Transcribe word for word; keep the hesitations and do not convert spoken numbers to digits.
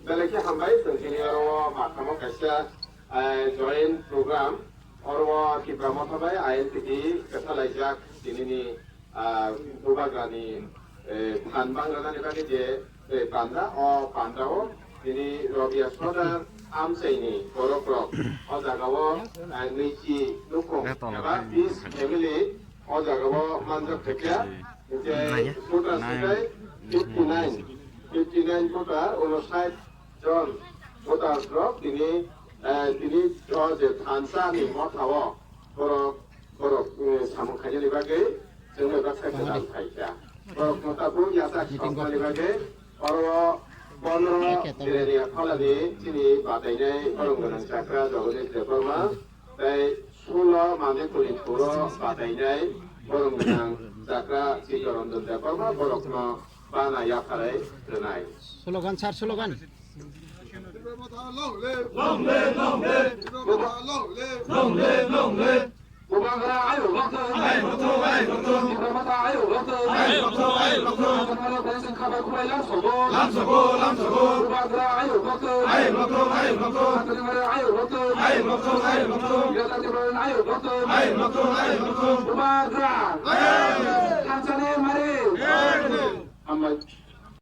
Belai khe hambai, chwng tini oro o mathamo kaisa, eh, joint program. Oro o Tipra Motha bai I N P T kwthalaijak tinini, ah, Bubagrani, eh, phan bangranani bagwi je, eh, panda, o panda o tini Rabia Sodar amchaini borok rok o jaga o, eh, nui chi nukhung eba bis family o jaga o manjak thekya. Hinkhe voter swkhe fifty nine, fifty nine voter, unosait jon voters rok tini, eh, tini o je thansa ni motha o borok, borok, eh, samung khainani bagwi chwng bai baksa kwtal khaikha. Borok no tabuk yachak sokmani bagwi oro o pondro Jerenia phalani chini batainai borok gwnang chakra Jagadish Debbarma tei sulo Manipuri puro batainai borok gwnang chakra Chittaranjan Debbarma borokno bana yapharwi rwnai. Slogan, sir, slogan. Long live, long live. Long live, long live. Long live, long live. Bubagra ayuk rwktwng. Ayuk rwktwng, ayuk rwktwng. Tipra Motha ayuk rwktwng. Ayuk rwktwng, ayuk rwktwng. Hasanmari Operation Khabai Khubai lamsogo. Lamsogo, lamsogo. Bubagra ayuk rwktwng. Ayuk rwktwng, ayuk rwktwng. Hasanmari ayuk rwktwng. Ayuk rwktwng, ayuk rwktwng. Greater Tipraland ayuk rwktwng. Ayuk rwktwng, ayuk rwktwng. Bubagra. Ayuk. Thansani mari. Ayuk. Hambai.